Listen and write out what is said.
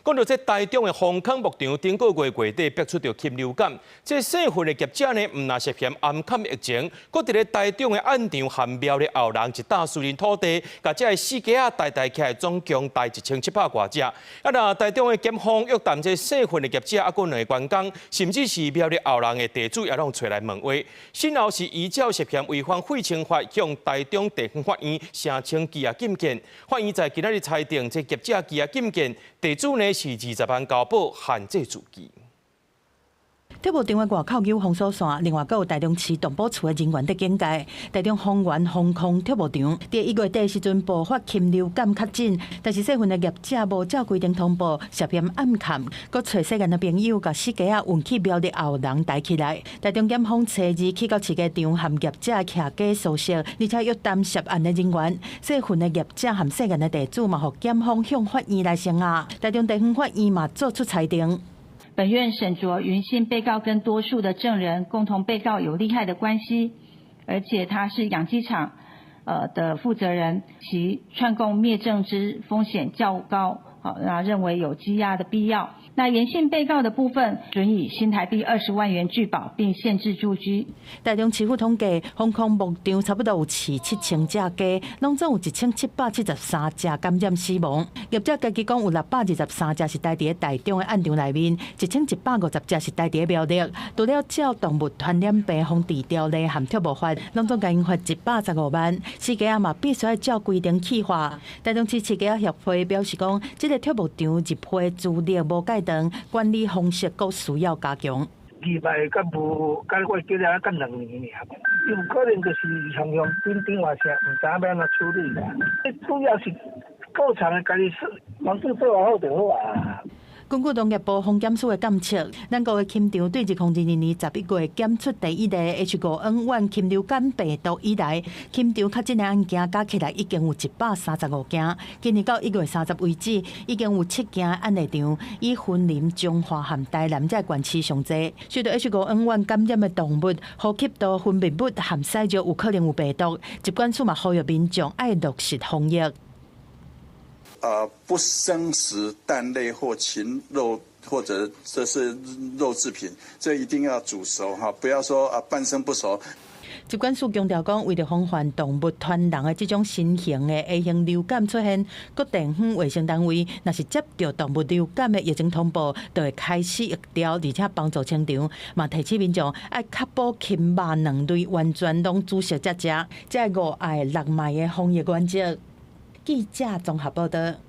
講到這台中的豐康牧場，頂個月月底爆出著禽流感，這姓份的業者呢，毋但涉嫌掩崁疫情，閣佇咧台中的案場和苗栗後人一搭私人土地，共這个死雞仔抬抬起來，總共抬1700外隻。啊，若台中的檢方約談這姓份的業者，猶閣兩个員工，甚至是苗栗後人的地主也攏揣來問話。審後是依照涉嫌違反廢清法，向台中地方法院聲請羈押禁見。法院在今仔日裁定，這業者羈押禁見，地主呢是20萬交保限制住居。畜牧場的外口有封鎖線，另外閣有台中市動保處的人員佇警戒。台中豐原豐康畜牧場佇1月底時陣爆發禽流感確診，但是姓份的業者無照規定通報，涉嫌掩崁，閣揣姓顏的朋友共死雞仔運去苗栗後人抬起來。台中檢方初二去到飼雞場和業者徛家搜索，而且約談涉案的人員。姓份的業者和姓顏的地主嘛，予檢方向法院來聲押。台中地方法院嘛做出裁定。本院審酌雲姓被告跟多數的證人、共同被告有利害的關係，而且他是養雞場的負責人，其串供滅證之風險較高，好，那認為有羈押的必要。那顏姓被告的部分，准以新台幣20萬元具保，並限制住居。台中市府統計，豐康牧場差不多有飼7000隻雞，攏總有1773隻感染死亡。業者家己講有623隻是待佇咧台中的案場內面，1150隻是待佇咧苗栗。除了照動物傳染病防治條例和畜牧法，攏總共𪜶罰115萬。死雞仔嘛必須愛照規定氣化。台中市飼雞仔協會表示講，這个畜牧場入批資歷無蓋當，管理方式閣需要加強。二百敢無，敢我記得敢2年爾，有可能就是向向頂頂話聲，毋知影欲按怎處理啦。主要是高層的家己環境做好就好啊。根據農業部防檢署的監測，咱國的禽場對2022年11月檢出第一例 H5N1 禽流感病毒以來，禽場確診的案件加起來已經有135件。今年到1月30為止，已經有七間案例場，以雲林、彰化和台南這個縣市上濟。受到 H5N1 感染的動物，呼吸道分泌物和屎尿有可能有病毒，疾管署嘛呼籲民眾愛落實防疫。不生食蛋類或禽肉，或者這是肉製品，這一定要煮熟哈，不要說啊半生不熟。疾管署強調講，為著防範動物傳人的這種新型的 A 型流感出現，各地方衛生單位若是接著動物流感的疫情通報，就會開始疫調，而且幫助清場，嘛提醒民眾愛確保禽肉卵類完全攏煮熟才食，這五愛六麥的防疫原則。記者綜合報道。